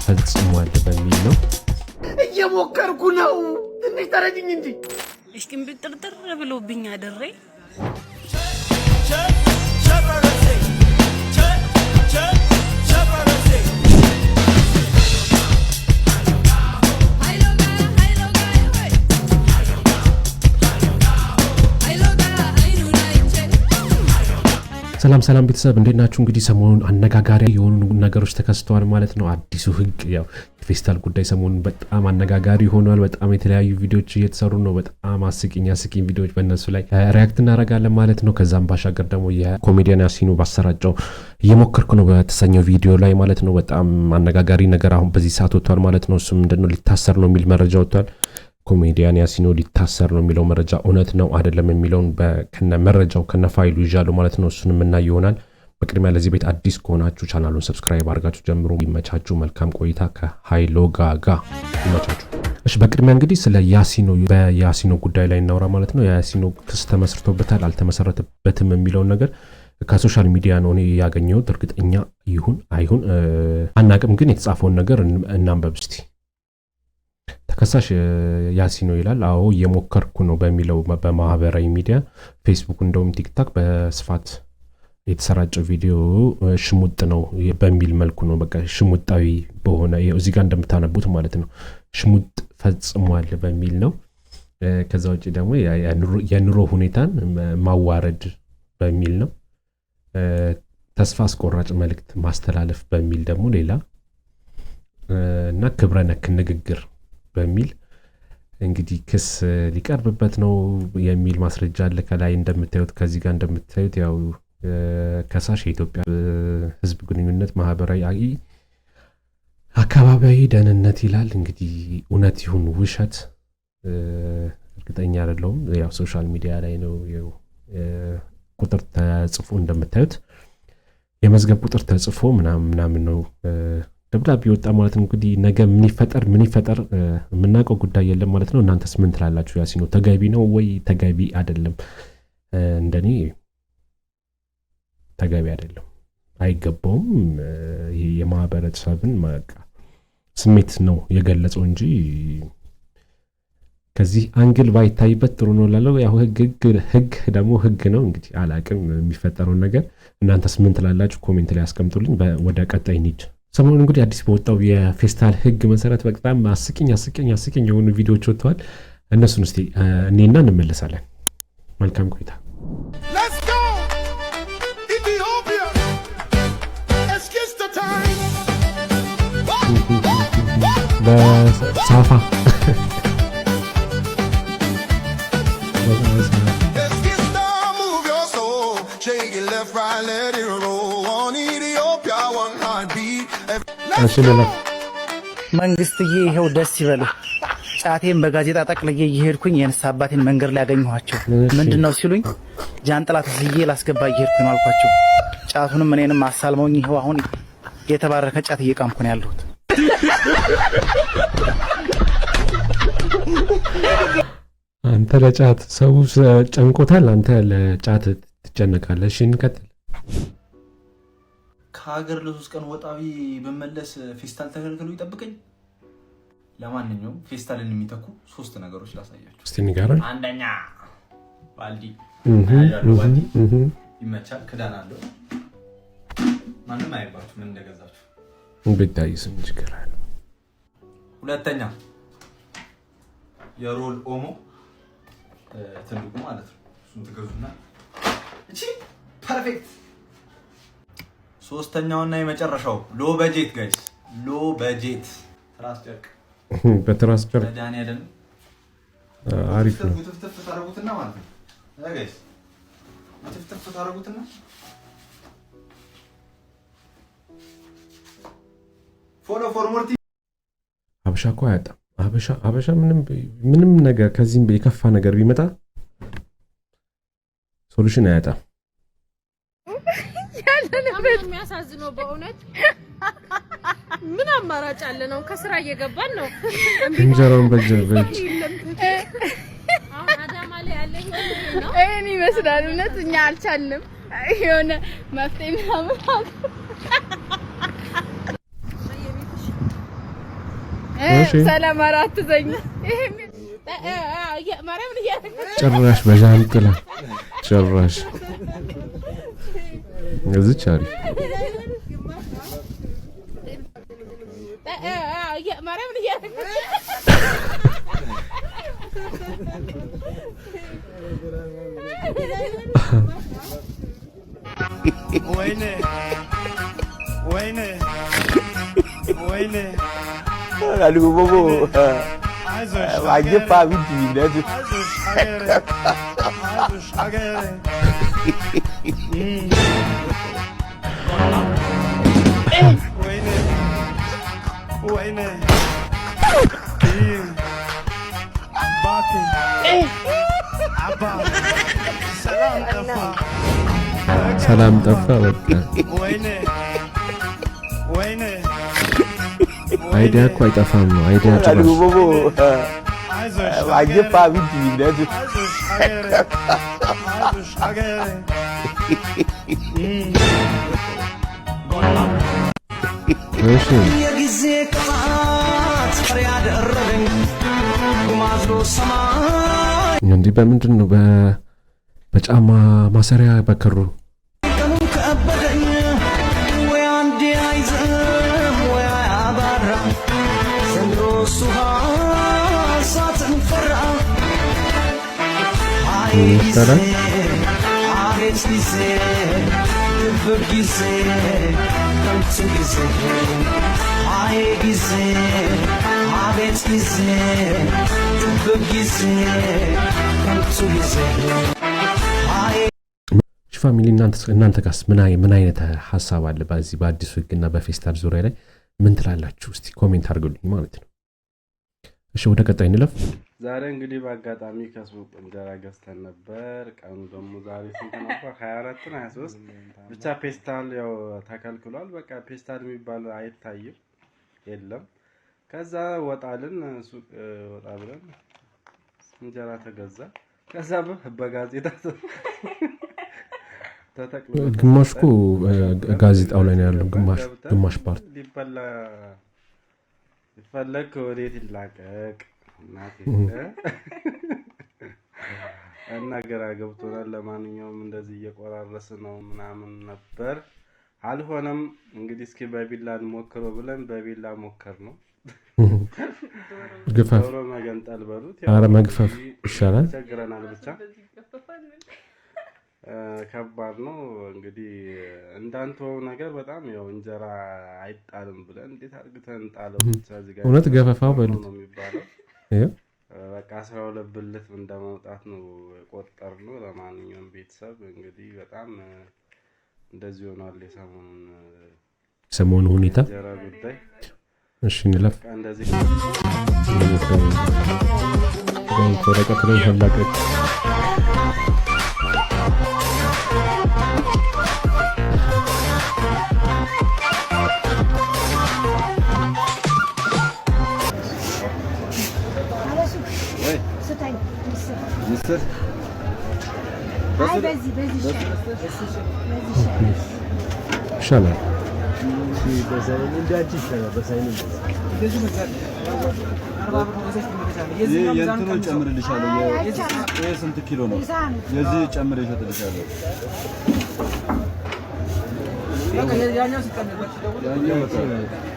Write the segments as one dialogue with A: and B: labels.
A: ፈጽሟል በሚል ነው።
B: እየሞከርኩ ነው። ትንሽ ተረጅኝ እንጂ።
C: እስኪ ጥርጥር ብሎብኝ አድሬ።
A: ሰላም ሰላም ቤተሰብ፣ እንዴት ናችሁ? እንግዲህ ሰሞኑን አነጋጋሪ የሆኑ ነገሮች ተከስተዋል ማለት ነው። አዲሱ ህግ፣ ያው የፌስታል ጉዳይ ሰሞኑን በጣም አነጋጋሪ ሆኗል። በጣም የተለያዩ ቪዲዮዎች እየተሰሩ ነው። በጣም አስቂኝ አስቂኝ ቪዲዮዎች፣ በእነሱ ላይ react እናደርጋለን ማለት ነው። ከዛም ባሻገር ደግሞ የኮሜዲያን ያሲኑ ባሰራጨው እየሞከርኩ ነው በተሰኘው ቪዲዮ ላይ ማለት ነው፣ በጣም አነጋጋሪ ነገር አሁን በዚህ ሰዓት ወጥቷል ማለት ነው። እሱም ምንድነው? ሊታሰር ነው የሚል መረጃ ወጥቷል። ኮሜዲያን ያሲኖ ሊታሰር ነው የሚለው መረጃ እውነት ነው አይደለም የሚለውን ከነ መረጃው ከነ ፋይሉ ይዣለሁ ማለት ነው። እሱን የምናይ ይሆናል። በቅድሚያ ለዚህ ቤት አዲስ ከሆናችሁ ቻናሉን subscribe አድርጋችሁ ጀምሩ። ይመቻችሁ። መልካም ቆይታ ከሃይሎጋ ጋር፣ ይመቻችሁ። እሺ፣ በቅድሚያ እንግዲህ ስለ ያሲኖ፣ በያሲኖ ጉዳይ ላይ እናውራ ማለት ነው። የያሲኖ ክስ ተመስርቶበታል አልተመሰረተበትም የሚለውን ነገር ከ social media ነው እኔ ያገኘሁት። እርግጠኛ ይሁን አይሁን አናቅም፣ ግን የተጻፈውን ነገር እናንበብ እስቲ። ተከሳሽ ያሲኖ ይላል። አዎ፣ እየሞከርኩ ነው በሚለው በማህበራዊ ሚዲያ ፌስቡክ፣ እንደውም ቲክቶክ በስፋት የተሰራጨው ቪዲዮ ሽሙጥ ነው በሚል መልኩ ነው። በቃ ሽሙጣዊ በሆነ፣ እዚህ ጋር እንደምታነቡት ማለት ነው፣ ሽሙጥ ፈጽሟል በሚል ነው። ከዛ ውጭ ደግሞ የኑሮ ሁኔታን ማዋረድ በሚል ነው። ተስፋ አስቆራጭ መልእክት ማስተላለፍ በሚል ደግሞ ሌላ፣ እና ክብረ ነክ ንግግር በሚል እንግዲህ ክስ ሊቀርብበት ነው የሚል ማስረጃ አለ። ከላይ እንደምታዩት፣ ከዚህ ጋር እንደምታዩት ያው ከሳሽ የኢትዮጵያ ሕዝብ ግንኙነት ማህበራዊ አካባቢያዊ ደህንነት ይላል። እንግዲህ እውነት ይሁን ውሸት እርግጠኛ አይደለሁም። ያው social media ላይ ነው፣ ቁጥር ተጽፎ እንደምታዩት የመዝገብ ቁጥር ተጽፎ ምናምን ምናምን ነው ደብዳቤ ወጣ ማለት ነው። እንግዲህ ነገ ምን ይፈጠር ምን ይፈጠር የምናውቀው ጉዳይ የለም ማለት ነው። እናንተስ ምን ትላላችሁ? ያሲኖ ተገቢ ነው ወይ ተገቢ አይደለም? እንደኔ ተገቢ አይደለም፣ አይገባውም። ይሄ የማህበረሰብን በቃ ስሜት ነው የገለጸው እንጂ ከዚህ angle ባይታይበት ጥሩ ነው ላለው። ያው ህግ ህግ ደግሞ ህግ ነው። እንግዲህ አላቅም የሚፈጠረውን ነገር። እናንተስ ምን ትላላችሁ? Comment ላይ አስቀምጡልኝ። ወደ ቀጣይ እንሂድ። ሰሞኑን እንግዲህ አዲስ በወጣው የፌስታል ህግ መሰረት በጣም አስቂኝ አስቂኝ አስቂኝ የሆኑ ቪዲዮዎች ወጥተዋል። እነሱን እስቲ እኔና እንመለሳለን። መልካም ቆይታ።
D: Let's go! Ethiopia! እስክስታ time!
A: በሳፋ።
D: እስክስታ, move your soul. Shake it left, right, let it roll. One Ethiopia, one heartbeat.
A: እሺ ሌላ።
E: መንግስትዬ፣ ይኸው ደስ ይበልህ። ጫቴን በጋዜጣ ጠቅልዬ እየሄድኩኝ የንስሐ አባቴን መንገድ ላይ ያገኘኋቸው። ምንድን ነው ሲሉኝ ጃንጥላ ተስዬ ላስገባ እየሄድኩኝ ነው አልኳቸው። ጫቱንም እኔንም አሳልመውኝ ይኸው አሁን የተባረከ ጫት እየቃምኩ ነው ያለሁት።
A: አንተ ለጫት፣ ሰው ጨንቆታል፣ አንተ ለጫት ትጨነቃለህ። እሺ እንቀጥል።
F: ከሀገር ለ3 ቀን ወጣ ብዬ ብመለስ ፌስታል ተከልክሎ ይጠብቀኝ። ለማንኛውም ፌስታልን የሚተኩ ሶስት ነገሮች ላሳያችሁ።
A: እስቲ ንገረን።
F: አንደኛ ባልዲ ያለው ባልዲ ይመቻል፣ ክዳን አለው። ማንም አይባችሁ ምን እንደገዛችሁ።
A: ቢታይስ ምን ችግር አለ?
F: ሁለተኛ የሮል ኦሞ፣ ትልቁ ማለት ነው። እሱን ትገዙና እቺ perfect። ሶስተኛውና የመጨረሻው low budget guys፣ low budget ትራስ ጨርቅ።
A: በትራስ ጨርቅ።
F: መድኃኒዓለም።
A: አሪፍ ነው።
F: ውትፍትፍ ታደርጉትና ማለት ነው guys፣ ውትፍትፍ ታደርጉትና follow for more።
A: ሀበሻ እኮ አያጣም። ሀበሻ ሀበሻ ምንም ምንም ነገር ከዚህም የከፋ ነገር ቢመጣ solution አያጣም።
G: ያለንበት የሚያሳዝነው በእውነት። ምን አማራጭ አለ ነው? ከስራ እየገባን ነው።
A: እንጀራውን በእጅ በእጅ።
G: አሁን አዳማ ላይ ያለ ህይወት ይሄ ነው።
H: ይሄን ይመስላል። እውነት እኛ አልቻልንም። የሆነ መፍትሄ ምናምን። ሰላም ኧረ አትዘኝ። ማርያምን
A: ጭራሽ በዣንጥላ ጭራሽ እዚች አሪፍ።
H: ማርያምን።
B: ወይኔ ወይኔ ወይኔ! አይዞሽ ሀገሬ፣ አይዞሽ ሀገሬ። ወይኔ ወይኔ አባቴ አባ ሰላም ጠፋ።
A: ሰላም ጠፋ በቃ።
B: ወይኔ ወይኔ!
A: Idea እኮ አይጠፋም ነው idea ጭራሽ።
B: አይዞሽ ሀገሬ፣ አይዞሽ ሀገሬ፣ አይዞሽ ሀገሬ።
E: የጊዜ ቅጣት ፍሬ ያደረገኝ ማዝሎ ሰማይ።
A: እንዲህ በምንድን ነው? በጫማ ማሰሪያ በክሩ።
E: ቀኑን ከበደኝ፣ ወይ አንዴ አይዝም ወይ አያባራ፣ ዘንድሮ ውሃ እሳትን ፈራ። አይ ጊዜ!
A: ይሻላል።
E: አቤት ጊዜ፣ ድብር ጊዜ፣ ከንቱ ጊዜ። አይ ጊዜ፣ አቤት ጊዜ፣ ድብር ጊዜ፣ ከንቱ ጊዜ። አይ
A: እሺ family፣ እናንተ ጋስ ምን አይነት ሀሳብ አለ? በዚህ በአዲሱ ህግና በፌስታል ዙሪያ ላይ ምን ትላላችሁ? እስቲ comment አድርጉልኝ ማለት ነው። እሺ ወደ ቀጣይ እንለፍ።
I: ዛሬ እንግዲህ በአጋጣሚ ከሱቅ እንጀራ ገዝተን ነበር። ቀኑ ደግሞ ዛሬ ስንት ነበር? 24 ነው 23 ብቻ። ፔስታል ያው ተከልክሏል። በቃ ፔስታል የሚባል አይታይም፣ የለም። ከዛ ወጣልን ሱቅ ወጣ ብለን እንጀራ ተገዛ። ከዛ በጋዜጣ ተጠቅልሎ
A: ግማሽ እኮ
I: ተሰጠን።
A: ጋዜጣው ላይ ነው ያለው፣ ግማሽ
I: ገብተን
A: ግማሽ part።
I: ሊበላ ሊፈለግ ወዴት ይላቀቅ እናቴ እና ግራ ገብቶናል። ለማንኛውም እንደዚህ እየቆራረስ ነው ምናምን ነበር፣ አልሆነም። እንግዲህ እስኪ በቢላ እንሞክረው ብለን በቢላ ሞከር ነው።
A: ግፈፍ።
I: ዶሮ መገንጠል በሉት።
A: ኧረ መግፈፍ ይሻላል።
I: ቸግረናል ብቻ ከባድ ነው። እንግዲህ እንዳንተወው ነገር በጣም ያው እንጀራ አይጣልም ብለን እንዴት አድርግተን ጣለው ብቻ እዚህ ጋር
A: እውነት ገፈፋው በሉት።
I: ነው የሚባለው።
A: ይኸው።
I: በቃ 12 ብልት እንደመውጣት ነው የቆጠር ነው። ለማንኛውም ቤተሰብ እንግዲህ በጣም እንደዚህ ሆኗል የሰሞኑን
A: ሰሞኑ ሁኔታ።
I: እንጀራ ጉዳይ።
A: እሺ እንለፍ።
I: በቃ እንደዚህ።
A: ወረቀት ላይ ፈላቀቅ።
J: ምስር።
K: አይ በዚህ በዚህ ይሻላል። በዚህ ይሻላል።
A: ይሻላል።
J: እንዳንቺ ይሻላል። በሳይን የእንትኑ ጨምርልሻለሁ። ይሄ ስንት ኪሎ ነው? የዚህ ጨምሬ እሸጥልሻለሁ። ያኛው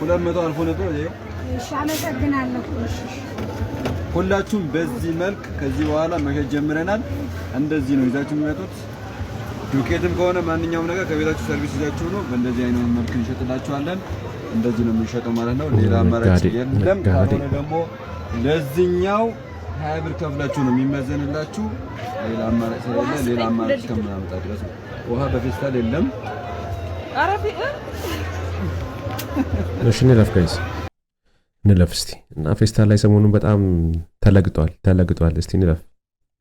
J: 200 አልፎ ነበር። ይኸው።
K: እሺ አመሰግናለሁ። እሺ።
J: ሁላችሁም በዚህ መልክ ከዚህ በኋላ መሸጥ ጀምረናል። እንደዚህ ነው ይዛችሁ የሚመጡት። ዱቄትም ከሆነ ማንኛውም ነገር ከቤታችሁ ሰርቪስ ይዛችሁ ነው። በእንደዚህ አይነት መልክ እንሸጥላችኋለን። እንደዚህ ነው የምንሸጠው ማለት ነው። ሌላ አማራጭ
A: ነጋዴ፣
J: የለም።
A: ነጋዴ።
J: ካልሆነ ደግሞ ለዚህኛው 20 ብር ከፍላችሁ ነው የሚመዘንላችሁ። ሌላ አማራጭ ስለሌለ ሌላ አማራጭ እስከምናመጣ ድረስ ነው። ውሃ በፌስታል የለም።
A: እሺ እንለፍ guys፣ እንለፍ እስቲ። እና ፌስታል ላይ ሰሞኑን በጣም ተለግጧል ተለግጧል። እስቲ እንለፍ።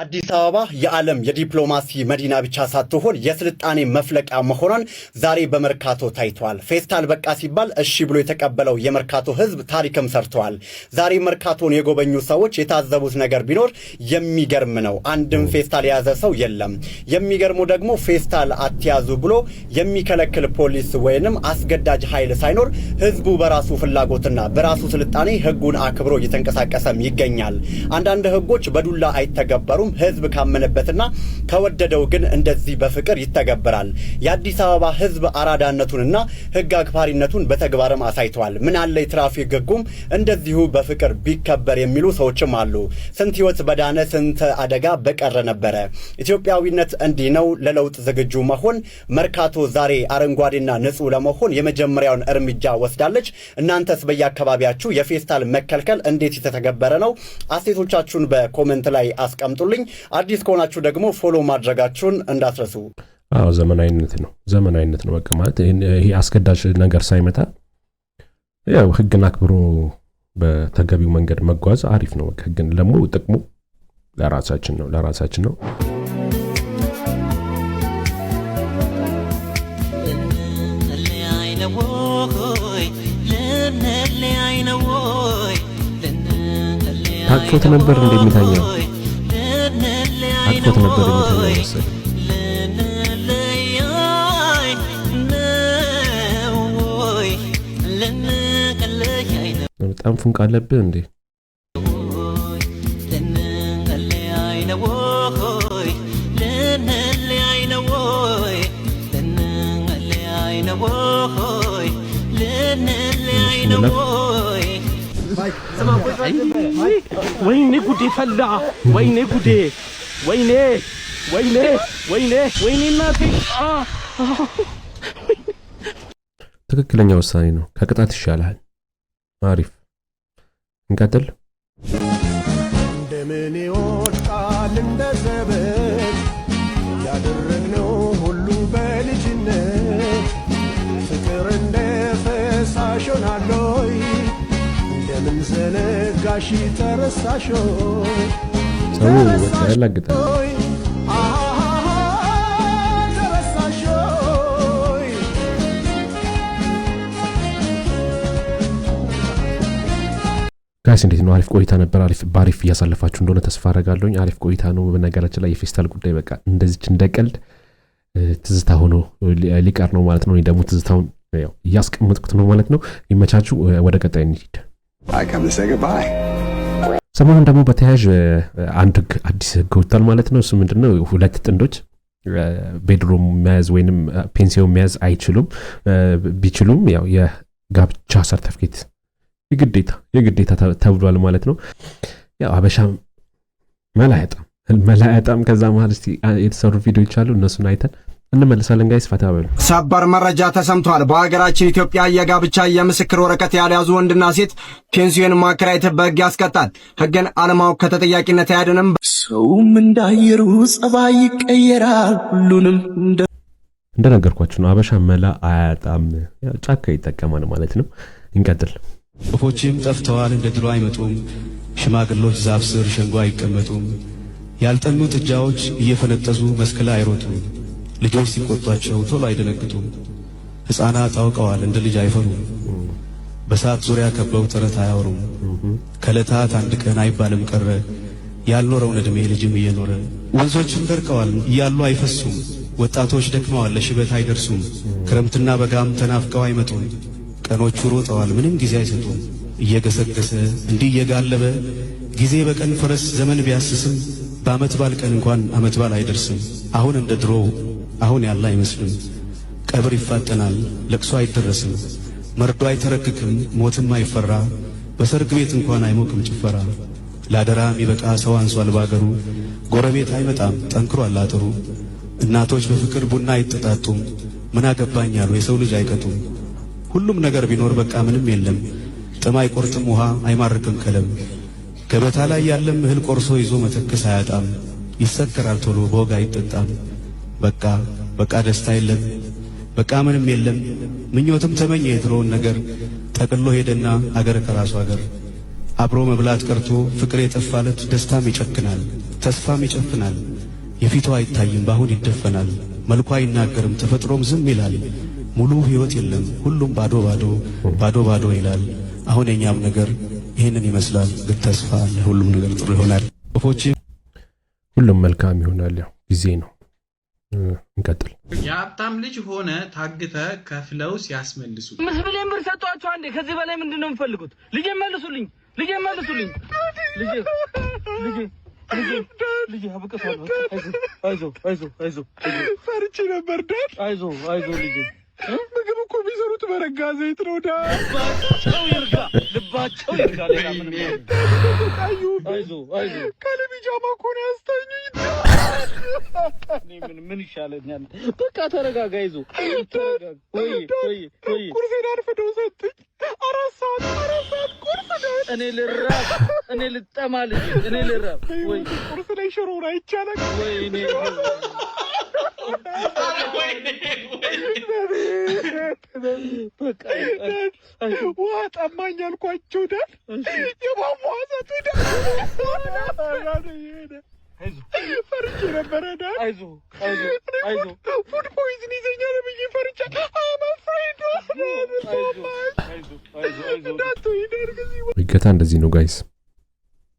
L: አዲስ አበባ የዓለም የዲፕሎማሲ መዲና ብቻ ሳትሆን የስልጣኔ መፍለቂያ መሆኗን ዛሬ በመርካቶ ታይቷል። ፌስታል በቃ ሲባል እሺ ብሎ የተቀበለው የመርካቶ ሕዝብ ታሪክም ሰርተዋል። ዛሬ መርካቶን የጎበኙ ሰዎች የታዘቡት ነገር ቢኖር የሚገርም ነው። አንድም ፌስታል የያዘ ሰው የለም። የሚገርመው ደግሞ ፌስታል አትያዙ ብሎ የሚከለክል ፖሊስ ወይንም አስገዳጅ ኃይል ሳይኖር ሕዝቡ በራሱ ፍላጎትና በራሱ ስልጣኔ ሕጉን አክብሮ እየተንቀሳቀሰም ይገኛል። አንዳንድ ሕጎች በዱላ አይተገበሩም። ህዝብ ካመነበትና ከወደደው ግን እንደዚህ በፍቅር ይተገበራል። የአዲስ አበባ ህዝብ አራዳነቱንና ህግ አክባሪነቱን በተግባርም አሳይተዋል። ምን አለ የትራፊክ ህጉም እንደዚሁ በፍቅር ቢከበር የሚሉ ሰዎችም አሉ። ስንት ህይወት በዳነ፣ ስንት አደጋ በቀረ ነበረ። ኢትዮጵያዊነት እንዲህ ነው፣ ለለውጥ ዝግጁ መሆን። መርካቶ ዛሬ አረንጓዴና ንጹህ ለመሆን የመጀመሪያውን እርምጃ ወስዳለች። እናንተስ በየአካባቢያችሁ የፌስታል መከልከል እንዴት የተተገበረ ነው? አስተያየቶቻችሁን በ comment ላይ አስቀምጡልኝ። አዲስ ከሆናችሁ ደግሞ follow ማድረጋችሁን እንዳትረሱ።
A: አዎ፣ ዘመናዊነት ነው፣ ዘመናዊነት ነው። በቃ ማለት ይሄ አስገዳጅ ነገር ሳይመጣ ያው ህግን አክብሮ በተገቢው መንገድ መጓዝ አሪፍ ነው። በቃ ህግን ደግሞ ጥቅሙ ለራሳችን ነው፣ ለራሳችን ነው። ታቅፎት ነበር እንደሚተኛው፣ አቅፎት ነበር የሚተኛው መሰለኝ። በጣም ፉንቅ አለብህ እንዴ?
M: ወይኔ ጉዴ ፈላ! ወይኔ ጉዴ! ወይኔ ወይኔ ወይኔ ወይኔ እናቴ!
A: ትክክለኛ ውሳኔ ነው። ከቅጣት ይሻላል። አሪፍ፣ እንቀጥል።
D: እንደምን ይወድቃል እንደ ዘበት ያደረግነው ሁሉ በልጅነት፣ ፍቅር እንደ ፈሳሽ ሆናለይ፣ እንደምን ዘነጋሽ ተረሳሽ?
A: ሰው በቃ ያላግጣል።
D: ተረሳሽ?
A: Guys፣ እንዴት ነው? አሪፍ ቆይታ ነበር። አሪፍ በአሪፍ እያሳለፋችሁ እንደሆነ ተስፋ አደርጋለሁኝ። አሪፍ ቆይታ ነው። በነገራችን ላይ የፌስታል ጉዳይ በቃ እንደዚች እንደ ቀልድ ትዝታ ሆኖ ሊቀር ነው ማለት ነው። እኔ ደግሞ ትዝታውን ያው እያስቀመጥኩት ነው ማለት ነው። ይመቻችሁ። ወደ ቀጣይ እንሂድ።
N: I come to say goodbye.
A: ሰሞኑን ደግሞ በተያያዥ አንድ ህግ፣ አዲስ ህግ ወጥቷል ማለት ነው። እሱ ምንድነው? ሁለት ጥንዶች bedroom መያዝ ወይንም ፔንሲዮን መያዝ አይችሉም። ቢችሉም ያው የጋብቻ ሰርተፍኬት የግዴታ የግዴታ ተብሏል ማለት ነው። ያው አበሻ መላ አያጣም፣ መላ አያጣም። ከዛ መሀል እስቲ የተሰሩ ቪዲዮዎች አሉ፣ እነሱን አይተን እንመለሳለን። Guys፣ ፈታ በሉ።
O: ሰበር መረጃ ተሰምቷል። በሀገራችን ኢትዮጵያ የጋብቻ የምስክር ወረቀት ያልያዙ ወንድና ሴት ፔንሲዮን ማከራየት በሕግ ያስቀጣል። ሕግን አለማወቅ ከተጠያቂነት አያድንም።
P: ሰውም እንዳየሩ ጸባይ ይቀየራል። ሁሉንም እንደ
A: እንደነገርኳችሁ ነው። አበሻ መላ አያጣም፣ ያው ጫካ ይጠቀማል ማለት ነው። እንቀጥል።
Q: ወፎችም ጠፍተዋል፣ እንደ ድሮ አይመጡም። ሽማግሎች ዛፍ ስር ሸንጎ አይቀመጡም። ያልጠኑ ጥጃዎች እየፈነጠዙ መስክ ላይ አይሮጡም። ልጆች ሲቆጧቸው ቶሎ አይደነግጡም። ሕፃናት አውቀዋል፣ እንደ ልጅ አይፈሩም። በእሳት ዙሪያ ከበው ተረት አያወሩም። ከዕለታት አንድ ቀን አይባልም ቀረ፣ ያልኖረውን ዕድሜ ልጅም እየኖረ። ወንዞችም ደርቀዋል፣ እያሉ አይፈሱም። ወጣቶች ደክመዋል፣ ለሽበት አይደርሱም። ክረምትና በጋም ተናፍቀው አይመጡም። ቀኖቹ ሮጠዋል፣ ምንም ጊዜ አይሰጡም። እየገሰገሰ እንዲህ እየጋለበ ጊዜ በቀን ፈረስ ዘመን ቢያስስም በዓመት በዓል ቀን እንኳን ዓመት በዓል አይደርስም። አሁን እንደ ድሮው አሁን ያለ አይመስልም። ቀብር ይፋጠናል፣ ለቅሶ አይደረስም። መርዶ አይተረክክም፣ ሞትም አይፈራ። በሰርግ ቤት እንኳን አይሞቅም ጭፈራ። ለአደራ የሚበቃ ሰው አንሷል ባገሩ። ጎረቤት አይመጣም፣ ጠንክሯል አጥሩ። እናቶች በፍቅር ቡና አይጠጣጡም። ምን አገባኝ ያሉ የሰው ልጅ አይቀጡም። ሁሉም ነገር ቢኖር በቃ ምንም የለም። ጥም አይቆርጥም ውሃ አይማርክም ከለም። ገበታ ላይ ያለም እህል ቆርሶ ይዞ መተከስ አያጣም። ይሰከራል ቶሎ በወግ አይጠጣም። በቃ በቃ ደስታ የለም፣ በቃ ምንም የለም። ምኞትም ተመኘ የድሮውን ነገር፣ ጠቅሎ ሄደና አገር ከራሱ አገር። አብሮ መብላት ቀርቶ ፍቅር የጠፋለት ደስታም ይጨክናል፣ ተስፋም ይጨፍናል። የፊቱ አይታይም በአሁን ይደፈናል። መልኩ አይናገርም ተፈጥሮም ዝም ይላል። ሙሉ ሕይወት የለም ሁሉም ባዶ ባዶ ባዶ ባዶ ይላል። አሁን የኛም ነገር ይህንን ይመስላል። ግን ተስፋ አለ፣ ሁሉም ነገር ጥሩ ይሆናል። ወፎች
A: ሁሉም መልካም ይሆናል። ያው ጊዜ ነው። እንቀጥል።
R: የሀብታም ልጅ ሆነ ታግተ ከፍለው ሲያስመልሱ።
M: 5 ቢሊዮን ብር ሰጧቸው። አንዴ ከዚህ በላይ ምንድን ነው የምፈልጉት? ልጄ መልሱልኝ፣ ልጄ መልሱልኝ፣ ልጄ፣ ልጄ፣ ልጄ፣ ልጄ አብቅቷል። በቃ አይዞህ፣ አይዞህ፣ አይዞህ፣ አይዞህ።
B: ፈርቼ ነበር dad።
M: አይዞህ፣ አይዞህ ልጄ።
B: ምግብ እኮ የሚሰሩት በረጋ ዘይት ነው dad።
M: ልባቸው ይርጋ፣ ልባቸው ይርጋ። ሌላ ምንም
B: ተሰቃዩ።
M: አይዞህ፣ አይዞህ።
B: ካለ ቢጃማ እኮ ነው ያስተኙኝ።
M: እኔ ምን ይሻለኛል? በቃ ተረጋጋ፣ አይዞህ፣ ተረጋጋ። ወይ ወይ ወይ
B: ቁርሴን አርፍደው ሰጡኝ። 4 ሰዓት፣ 4 ሰዓት ቁርስ dad።
M: እኔ ልራብ፣ እኔ ልጠማ ልጄ፣ እኔ ልራብ። ወይ
B: ቁርስ ላይ ሽሮን አይቻልም።
M: ወይኔ። በቃ
B: ውሃ ጠማኝ አልኳቸው dad። የቧንቧ ውሃ ሰጡኝ dad። ፈርቼ ነበረ dad።
M: አይዞህ፣ አይዞህ፣ አይዞህ።
B: Food poison ይዘኛል ብዬ ፈርቼ I'm afraid። እንዳትሆኝ dad ከዚህ
A: እገታ እንደዚህ ነው guys።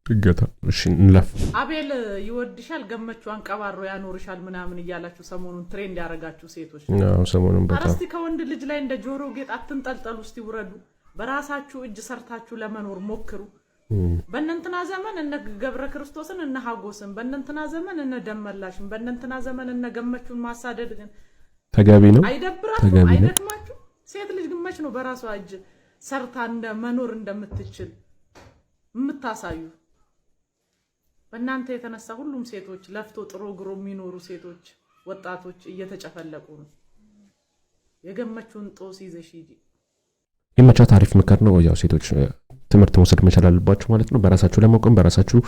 A: እገታ። እሺ እንለፍ።
S: አቤል ይወድሻል፣ ገመቹ አንቀባሮ ያኖርሻል ምናምን እያላችሁ ሰሞኑን trend ያደረጋችሁ ሴቶች፣
A: አዎ፣ ሰሞኑን
S: ኧረ
A: በጣም
S: እስቲ ከወንድ ልጅ ላይ እንደ ጆሮ ጌጥ አትንጠልጠሉ። እስቲ ውረዱ። በራሳችሁ እጅ ሰርታችሁ ለመኖር ሞክሩ። በእነንትና ዘመን እነ ገብረ ክርስቶስን፣ እነ ሀጎስን፣ በእነንትና ዘመን እነ ደመላሽን፣ በእነንትና ዘመን እነ ገመቹን ማሳደድ ግን
A: ተገቢ ነው።
S: አይደብራችሁ?
A: ተገቢ ነው።
S: አይደክማችሁ? ሴት ልጅ ግን መች ነው በራሷ እጅ ሰርታ እንደ መኖር እንደምትችል የምታሳዩ? በእናንተ የተነሳ ሁሉም ሴቶች፣ ለፍቶ ጥሮ ግሮ የሚኖሩ ሴቶች፣ ወጣቶች እየተጨፈለቁ ነው። የገመቹን ጦስ ይዘሽ ሂጂ።
A: የመቻት አሪፍ ምክር ነው። ያው ሴቶች ትምህርት መውሰድ መቻል አለባችሁ ማለት ነው። በራሳችሁ ለመቆም፣ በራሳችሁ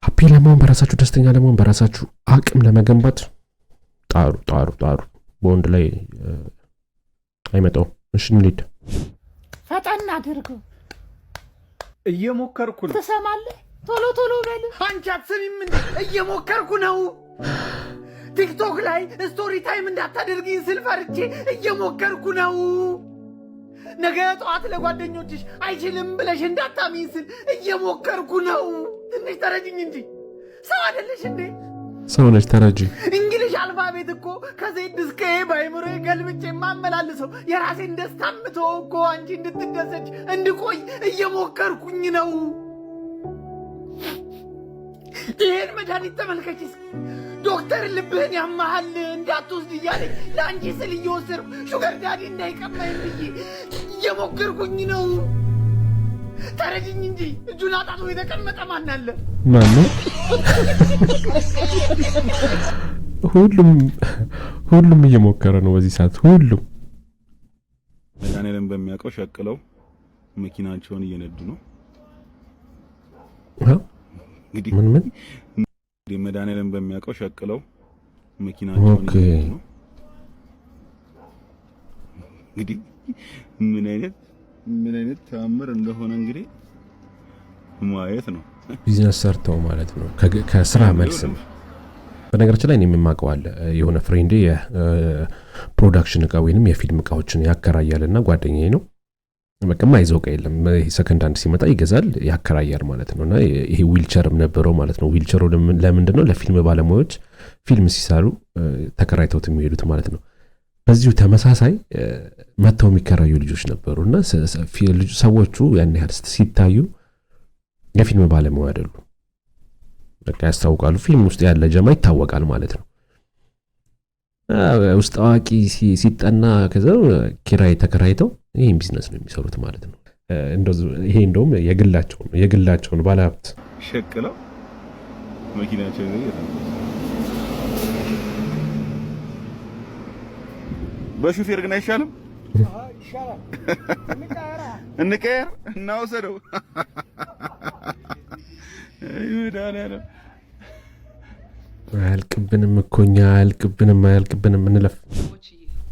A: happy ለመሆን፣ በራሳችሁ ደስተኛ ለመሆን፣ በራሳችሁ አቅም ለመገንባት ጣሩ፣ ጣሩ፣ ጣሩ። በወንድ ላይ አይመጣውም። እሺ እንሂድ።
T: ፈጠን አድርገው።
U: እየሞከርኩ ነው።
T: ትሰማለህ? ቶሎ ቶሎ በል።
U: አንቺ አትሰሚም እንዴ? እየሞከርኩ ነው። ቲክቶክ ላይ story time እንዳታደርጊኝ ስል ፈርቼ እየሞከርኩ ነው። ነገ ጠዋት ለጓደኞችሽ አይችልም ብለሽ እንዳታሚኝ ስል እየሞከርኩ ነው። ትንሽ ተረጅኝ እንጂ ሰው አይደለሽ እንዴ?
A: ሰው ነች፣ ተረጂ።
U: English alphabet እኮ ከ Z እስከ A በአይምሮዬ ገልብጬ የማመላልሰው፣ የራሴን ደስታ ምተወው እኮ አንቺ እንድትደሰች እንድቆይ እየሞከርኩኝ ነው። ይህን መድኃኒት ተመልከች እስኪ። ዶክተር ልብህን ያመሃል እንዳትወስድ እያለኝ ለአንቺ ስል እየወሰድኩ sugar daddy እንዳይቀማኝ ብዬ እየሞከርኩኝ ነው። ተረጅኝ እንጂ እጁን አጣጥፎ የተቀመጠ ማን አለ?
A: ማን ነው? ሁሉም ሁሉም እየሞከረ ነው በዚህ ሰዓት ሁሉም።
V: መድኃኒዓለም በሚያውቀው ሸቅለው መኪናቸውን እየነዱ ነው። እንግዲህ
A: ምን ምን?
V: እንግዲህ መድኃኒዓለም በሚያውቀው ሸቅለው መኪናቸውን እየነዱ ነው። እንግዲህ ምን አይነት ተአምር እንደሆነ እንግዲህ ማየት ነው።
A: ቢዝነስ ሰርተው ማለት ነው። ከስራ መልስ ነው። በነገራችን ላይ እኔ የማውቀው አለ፣ የሆነ friend ኤ የ production እቃ ወይንም የፊልም እቃዎችን ያከራያል እና ጓደኛዬ ነው። በቃ የማይዘው እቃ የለም። ይሄ second hand ሲመጣ ይገዛል፣ ያከራያል ማለት ነው። እና ይሄ ዊልቸርም ነበረው ማለት ነው። ዊልቸሩ ለምንድን ነው? ለፊልም ባለሙያዎች ፊልም ሲሰሩ ተከራይተውት የሚሄዱት ማለት ነው። በዚሁ ተመሳሳይ መጥተው የሚከራዩ ልጆች ነበሩ እና ሰዎቹ ያን ያህል ሲታዩ የፊልም ባለሙያ አይደሉም። በቃ ያስታውቃሉ። ፊልም ውስጥ ያለ ጀማ ይታወቃል ማለት ነው። ውስጥ አዋቂ ሲጠና ከዛ ኪራይ ተከራይተው ይህን ቢዝነስ ነው የሚሰሩት ማለት ነው። ይሄ እንደውም የግላቸው ነው፣ የግላቸው ነው፣ ባለሀብት።
V: ሸቅለው መኪናቸው ይዘው እየተመለሱ። በሹፌር ግን አይሻልም?
B: ይሻላል።
V: እንቀየር፣ እናውሰደው። መድኃኒዓለም።
A: አያልቅብንም እኮ እኛ፣ አያልቅብንም፣ አያልቅብንም። እንለፍ።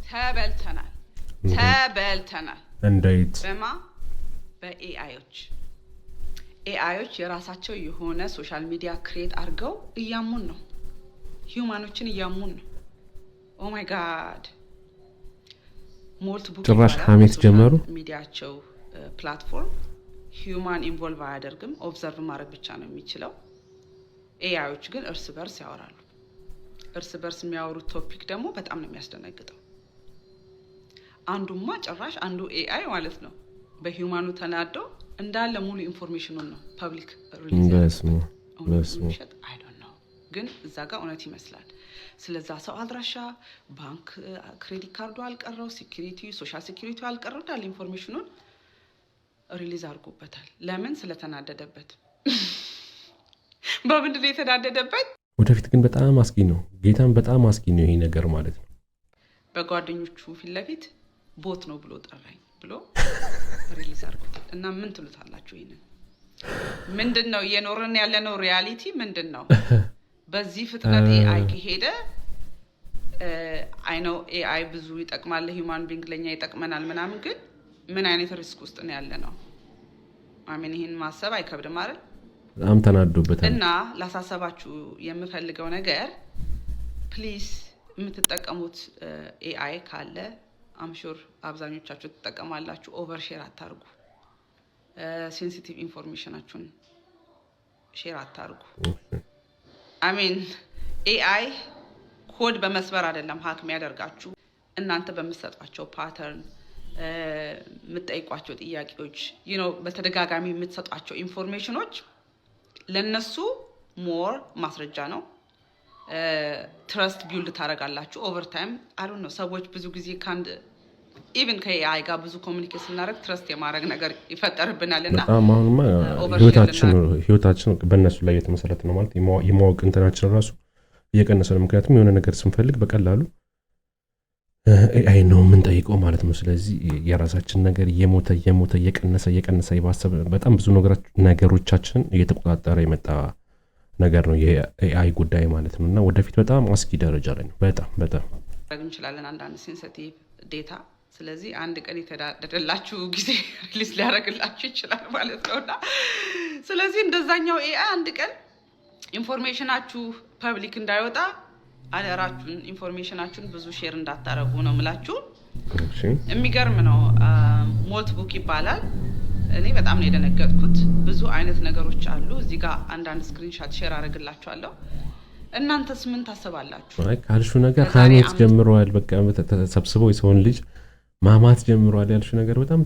W: ተበልተናል፣ ተበልተናል።
A: እንዴት?
W: በማ በ AI ዮች። AI ዮች የራሳቸው የሆነ social media create አድርገው እያሙን ነው፣ human ኦችን እያሙን ነው። Oh my God፣ Moltbook
A: ጭራሽ ሀሜት ጀመሩ።
W: ሚዲያቸው platform human involve አያደርግም፣ observe ማድረግ ብቻ ነው የሚችለው። AI ዮች ግን እርስ በርስ ያወራሉ። እርስ በርስ የሚያወሩት topic ደግሞ በጣም ነው የሚያስደነግጠው። አንዱማ ጭራሽ አንዱ AI ማለት ነው በ human ኑ ተናዶ እንዳለ ሙሉ information ኑን ነው public release።
A: በስመ አብ፣ በስመ አብ።
W: ውሸት I don't know፣ ግን እዛ ጋር እውነት ይመስላል። ስለዛ ሰው አድራሻ፣ ባንክ credit card ኡ አልቀረው፣ security፣ social security አልቀረው፣ እንዳለ information ኑን release አድርጎበታል። ለምን? ስለተናደደበት። በምንድን ነው የተናደደበት?
A: ወደፊት ግን በጣም አስጊ ነው። ጌታን በጣም አስጊ ነው ይሄ ነገር ማለት ነው።
W: በጓደኞቹ ፊት ለፊት bot ነው ብሎ ጠራኝ ብሎ release አድርጎታል። እና ምን ትሉታላችሁ? ይህንን ምንድን ነው እየኖርን ያለነው reality ምንድን ነው? በዚህ ፍጥነት AI ከሄደ፣ I know AI ብዙ ይጠቅማል፣ human being ለኛ ይጠቅመናል ምናምን፣ ግን ምን አይነት risk ውስጥ ነው ያለነው? I mean፣ ይህን ማሰብ አይከብድም አይደል?
A: በጣም ተናዶበታል።
W: እና ላሳሰባችሁ የምፈልገው ነገር please የምትጠቀሙት AI ካለ፣ I'm sure አብዛኞቻችሁ ትጠቀማላችሁ። Overshare አታርጉ። Sensitive information ኣችሁን share አታርጉ። I mean፣ AI code በመስበር አይደለም hack የሚያደርጋችሁ፣ እናንተ በምትሰጧቸው pattern፣ የምትጠይቋቸው ጥያቄዎች፣ በተደጋጋሚ የምትሰጧቸው information ኖች ለነሱ more ማስረጃ ነው። Trust build ታደርጋላችሁ over time። I don't know፣ ሰዎች ብዙ ጊዜ ከአንድ even ከ AI ጋር ብዙ communicate ስናደርግ trust የማድረግ ነገር ይፈጠርብናል እና
A: በጣም አሁንማ
W: overshare
A: ህይወታችን በእነሱ ላይ የተመሰረተ ነው ማለት የማወቅ እንትናችን ራሱ እየቀነሰ ነው። ምክንያቱም የሆነ ነገር ስንፈልግ በቀላሉ AI ነው የምንጠይቀው ማለት ነው። ስለዚህ የራሳችን ነገር እየሞተ እየሞተ፣ እየቀነሰ እየቀነሰ፣ የባሰ በጣም ብዙ ነገሮቻችንን እየተቆጣጠረ የመጣ ነገር ነው የ AI ጉዳይ ማለት ነው። እና ወደፊት በጣም አስጊ ደረጃ ላይ ነው። በጣም በጣም።
W: ማድረግ እንችላለን አንዳንድ sensitive data። ስለዚህ አንድ ቀን የተናደደላችሁ ጊዜ release ሊያደርግላችሁ ይችላል ማለት ነው። እና ስለዚህ እንደዛኛው AI አንድ ቀን information ኣችሁ public እንዳይወጣ አደራችሁን information ኣችሁን ብዙ share እንዳታረጉ ነው ምላችሁ። የሚገርም ነው። Moltbook ይባላል። እኔ በጣም ነው የደነገጥኩት። ብዙ አይነት ነገሮች አሉ። እዚህ ጋር አንዳንድ screenshot share አደርግላችኋለሁ። እናንተስ ምን ታስባላችሁ?
A: አይ፣ ካልሹ ነገር ሀሜት ጀምረዋል። በቃ ተሰብስበው የሰውን ልጅ ማማት ጀምረዋል ያልሹ ነገር በጣም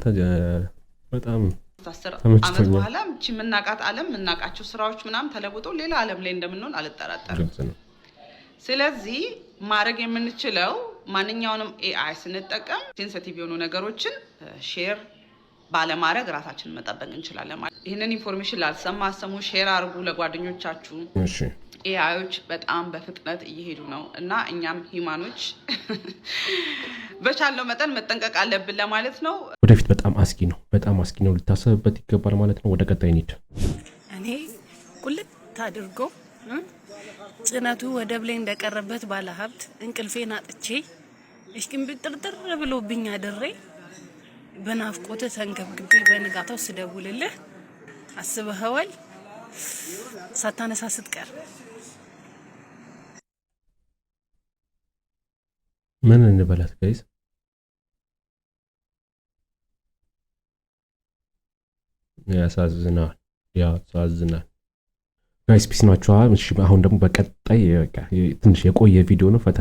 A: በጣም
W: 10 ዓመት
A: ተመችቶኛል።
W: በኋላ እቺ የምናውቃት ዓለም፣ የምናውቃቸው ስራዎች ምናምን ተለውጠው ሌላ ዓለም ላይ እንደምንሆን አልጠራጠርም።
A: ግልጽ ነው።
W: ስለዚህ ማድረግ የምንችለው ማንኛውንም AI ስንጠቀም sensitive የሆኑ ነገሮችን share ባለማድረግ ራሳችንን መጠበቅ እንችላለን ማለት። ይህንን information ላልሰማ አሰሙ፣ share አድርጉ ለጓደኞቻችሁ። AI ዮች በጣም በፍጥነት እየሄዱ ነው እና እኛም human ኦች በቻልነው መጠን መጠንቀቅ አለብን ለማለት ነው።
A: ወደፊት በጣም አስጊ ነው። በጣም አስጊ ነው። ሊታሰብበት ይገባል ማለት ነው። ወደ ቀጣይ እንሂድ።
C: እኔ ቁልት አድርጎ ጭነቱ ወደብ ላይ እንደቀረበት ባለ ሀብት እንቅልፌን አጥቼ እሽቅንብጥርጥር ብሎብኝ አድሬ በናፍቆት ተንገብግቤ በንጋታው ስደውልልህ አስበኸዋል? ሳታነሳ ስትቀር።
A: ምን እንበላት guys? ያሳዝናል፣ ያሳዝናል። Guys፣ peace ናችኋ? እሺ፣ አሁን ደግሞ በቀጣይ በቃ ትንሽ የቆየ ቪዲዮ ነው፣ ፈታ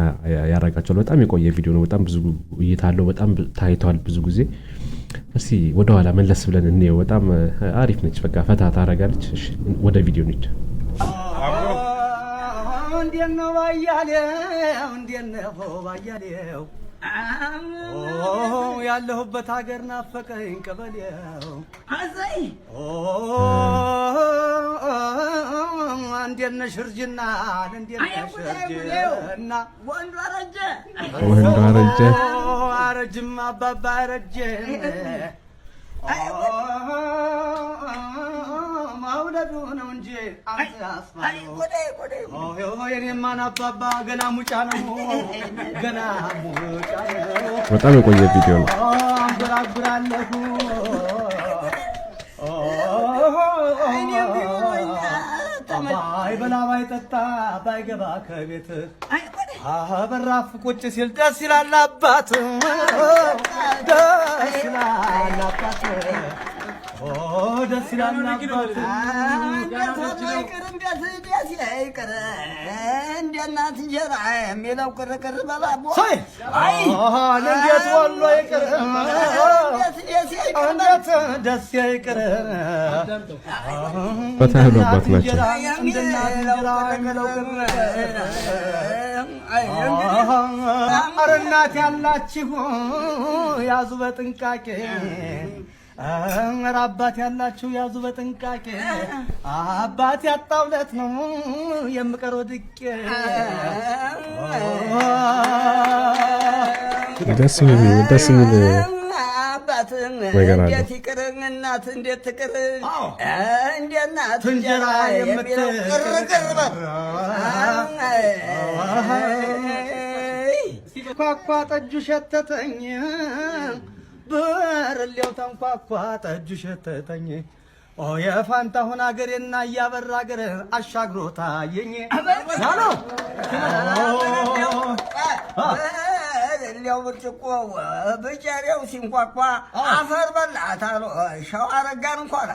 A: ያደርጋቸዋል። በጣም የቆየ ቪዲዮ ነው። በጣም ብዙ እይታ አለው። በጣም ታይቷል ብዙ ጊዜ። እስቲ ወደኋላ መለስ ብለን እንየው። በጣም አሪፍ ነች። በቃ ፈታ ታደርጋለች። እሺ፣ ወደ ቪዲዮ እንሂድ።
U: እንዴት ነው ባያሌው? እንዴት ነው ባያሌው? ያለሁበት ሀገር ናፈቀኝ ቀበሌው። ኦ እንዴት ነሽ እርጅና? እንዴት ነሽ እርጅና?
F: ወንዱ አረጀ።
A: ወንዱ አረጀ።
U: አረጅም አባባ አረጀም፣ መውለዱ ነው እንጂ የኔማን አባባ ገና ሙጫ ነው፣ ገና ሙጫ ነው።
A: በጣም የቆየ ቪዲዮ ነው።
U: አንጎራጉራለሁ።
F: ባይበላ ባይጠጣ ባይገባ ከቤት በራፍ ቁጭ ሲል ደስ ይላል አባት፣ ደስ ይላል አባት፣ ደስ ይላል አባት።
G: እንዴት ደስ ይቅር እንደ እናት እንጀራ የሚለው ቅርቅር በላቦ።
F: እንዴት ወሎ ይቅር፣ እንዴት ደስ ይቅር።
A: ፈታ ያሉ አባት ናቸው።
F: ኧረ እናት ያላችሁ ያዙ በጥንቃቄ፣ ኧረ አባት ያላችሁ ያዙ በጥንቃቄ። አባት ያጣውለት ነው የምቀረው ድቄ።
A: ደስ የሚል
G: አባት
A: ነገር አለ።
G: እንዴት ይቅር፣ እናት እንዴት ትቅር፣ እንደ እናት
F: እንጀራ
G: የሚለው ቅርቅር በል።
F: ኳኳ ጠጁ ሸተተኝ፣ ብርሌው ተንኳኳ ጠጁ ሸተተኝ። ኦ የፋንታሁን አገሬና እያበራ አገር አሻግሮ ታየኝ ናሎ።
G: ብርሌው ብርጭቆ ብጨሬው ሲንኳኳ አፈር በላት አሉ ሸዋ ረጋን እንኳን።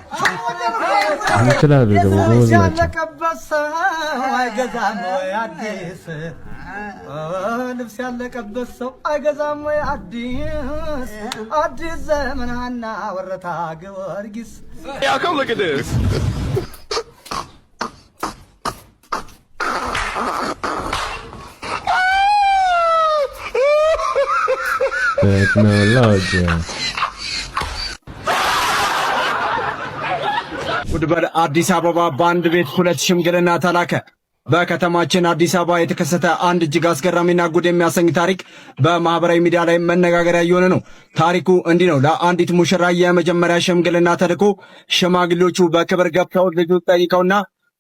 A: ይችላሉ ደግሞ፣ ጎበዝ ናቸው።
F: ያለቀበት ሰው አይገዛም ወይ አዲስ ልብስ? ያለቀበት ሰው አይገዛም ወይ አዲስ? አዲስ ዘመን ሀና ወረታ ጊዮርጊስ።
B: Y'all come look at this.
A: ቴክኖሎጂ።
O: ጉድበል አዲስ አበባ በአንድ ቤት ሁለት ሽምግልና ተላከ። በከተማችን አዲስ አበባ የተከሰተ አንድ እጅግ አስገራሚና ጉድ የሚያሰኝ ታሪክ በማህበራዊ ሚዲያ ላይ መነጋገሪያ እየሆነ ነው። ታሪኩ እንዲህ ነው። ለአንዲት ሙሽራ የመጀመሪያ ሽምግልና ተልኮ ሽማግሌዎቹ በክብር ገብተው ልጁ ጠይቀውና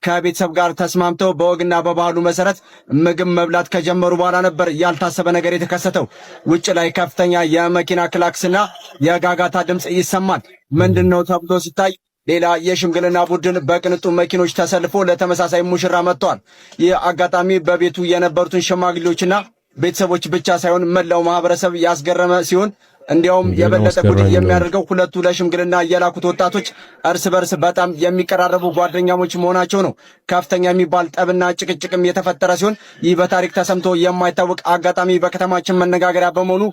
O: ከቤተሰብ ጋር ተስማምተው በወግና በባህሉ መሰረት ምግብ መብላት ከጀመሩ በኋላ ነበር ያልታሰበ ነገር የተከሰተው። ውጭ ላይ ከፍተኛ የመኪና ክላክስና የጋጋታ ድምፅ ይሰማል። ምንድን ነው ተብሎ ሲታይ ሌላ የሽምግልና ቡድን በቅንጡ መኪኖች ተሰልፎ ለተመሳሳይ ሙሽራ መጥተዋል። ይህ አጋጣሚ በቤቱ የነበሩትን ሽማግሌዎችና ቤተሰቦች ብቻ ሳይሆን መላው ማህበረሰብ ያስገረመ ሲሆን እንዲያውም የበለጠ ጉድ የሚያደርገው ሁለቱ ለሽምግልና የላኩት ወጣቶች እርስ በርስ በጣም የሚቀራረቡ ጓደኛሞች መሆናቸው ነው። ከፍተኛ የሚባል ጠብና ጭቅጭቅም የተፈጠረ ሲሆን ይህ በታሪክ ተሰምቶ የማይታወቅ አጋጣሚ በከተማችን መነጋገሪያ በመሆኑ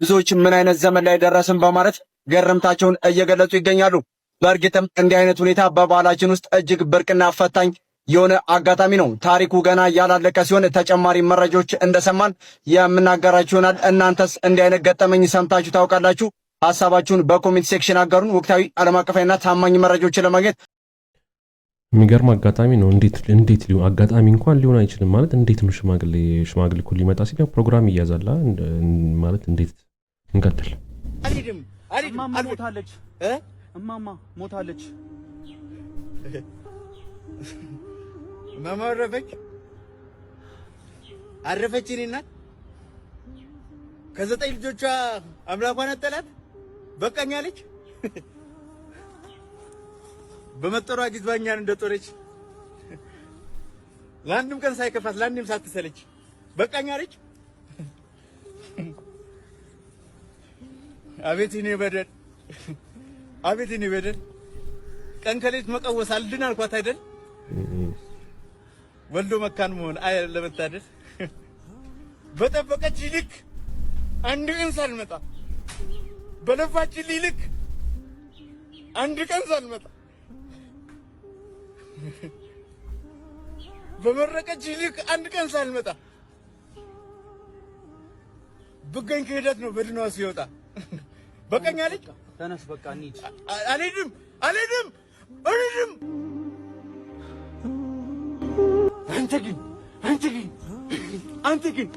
O: ብዙዎች ምን አይነት ዘመን ላይ ደረስን በማለት ግርምታቸውን እየገለጹ ይገኛሉ። በእርግጥም እንዲህ አይነት ሁኔታ በባህላችን ውስጥ እጅግ ብርቅና ፈታኝ የሆነ አጋጣሚ ነው። ታሪኩ ገና ያላለቀ ሲሆን ተጨማሪ መረጃዎች እንደሰማን የምናጋራችሁ ይሆናል። እናንተስ እንዲህ አይነት ገጠመኝ ሰምታችሁ ታውቃላችሁ? ሀሳባችሁን በ comment section አጋሩን። ወቅታዊ፣ ዓለም አቀፋዊና ታማኝ መረጃዎችን ለማግኘት
A: የሚገርም አጋጣሚ ነው። እንዴት ሊሆን፣ አጋጣሚ እንኳን ሊሆን አይችልም። ማለት እንዴት ነው ሽማግሌ እኮ ሊመጣ ሲል ያው ፕሮግራም ይያዛል ማለት እንዴት? እንቀጥል።
U: አልሄድም፣ አልሄድም። እማማ ሞታለች። እማማ ሞታለች።
H: እማማ አረፈች፣ አረፈች። እኔ እናት ከዘጠኝ ልጆቿ አምላኳን አጠላት፣ በቃኝ አለች። በመጠሯ ጊዜ እኛን እንደጦረች ለአንድም ቀን ሳይከፋት ለአንድም ሳትሰለች በቃኝ አለች። አቤት እኔ በደል፣ አቤት እኔ በደል። ቀን ከሌት መቀወስ አልድን አልኳት አይደል? ወልዶ መካን መሆን አይ ለመታደል። በጠበቀች ልክ አንድ ቀን ሳልመጣ፣ በለፋችልኝ ልክ አንድ ቀን ሳልመጣ፣ በመረቀች ልክ አንድ ቀን ሳልመጣ ብገኝ ክህደት ነው በድኗ ሲወጣ። በቀኝ አለች።
U: ተነስ፣ በቃ እንሂድ።
H: አልሄድም፣ አልሄድም፣ አልሄድም። አንተ ግን አንተ ግን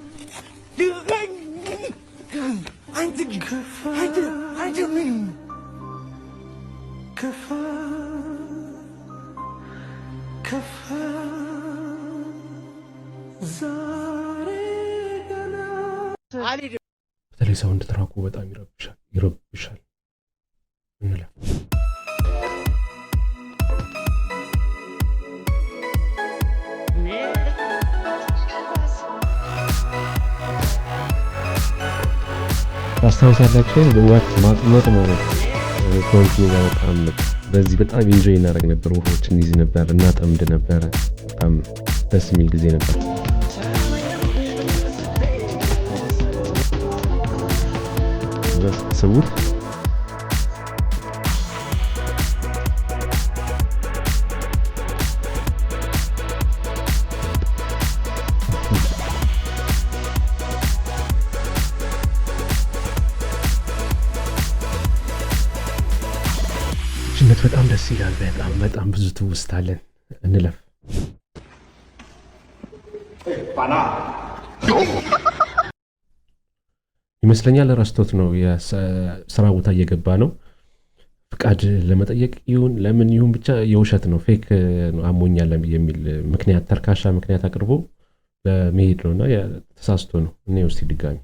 H: አንተ ምን
P: ከፋ ከፋ ዛሬ ገና
H: አልሄድም።
A: በተለይ sound track ኡ በጣም ይረብሻል፣ ይረብሻል። እንለፍ። ታስታውሳላችሁ? ውሃ ማጥመቅ ማለት ከወንድሜ ጋር በጣም በዚህ በጣም enjoy እናደርግ ነበር። ውሃዎችን ይዝ ነበር፣ እናጠምድ ነበረ። በጣም ደስ የሚል ጊዜ ነበር። እዛ ስትስቡት ልጅነት በጣም ደስ ይላል። በጣም በጣም ብዙ ትውስታለን። እንለፍ። ይመስለኛል ረስቶት ነው፣ የስራ ቦታ እየገባ ነው። ፍቃድ ለመጠየቅ ይሁን ለምን ይሁን ብቻ የውሸት ነው፣ fake ነው፣ አሞኛል የሚል ምክንያት፣ ተርካሻ ምክንያት አቅርቦ ለመሄድ ነው እና ተሳስቶ ነው። እኔ ውስጥ ድጋሚ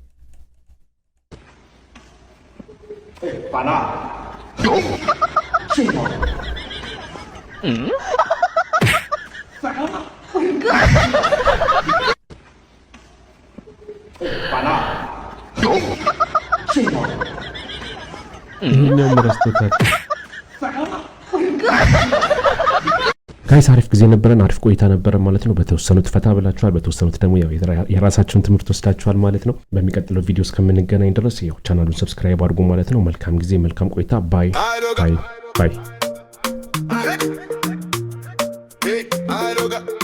A: ይህኛውም ረስቶታል። Guys፣ አሪፍ ጊዜ ነበረን፣ አሪፍ ቆይታ ነበረን ማለት ነው። በተወሰኑት ፈታ ብላችኋል፣ በተወሰኑት ደግሞ ያው የራሳችሁን ትምህርት ወስዳችኋል ማለት ነው። በሚቀጥለው ቪዲዮ እስከምንገናኝ ድረስ ያው ቻናሉን subscribe አድርጉ ማለት ነው። መልካም ጊዜ፣ መልካም ቆይታ። Bye bye bye።
D: Hey, I don't got.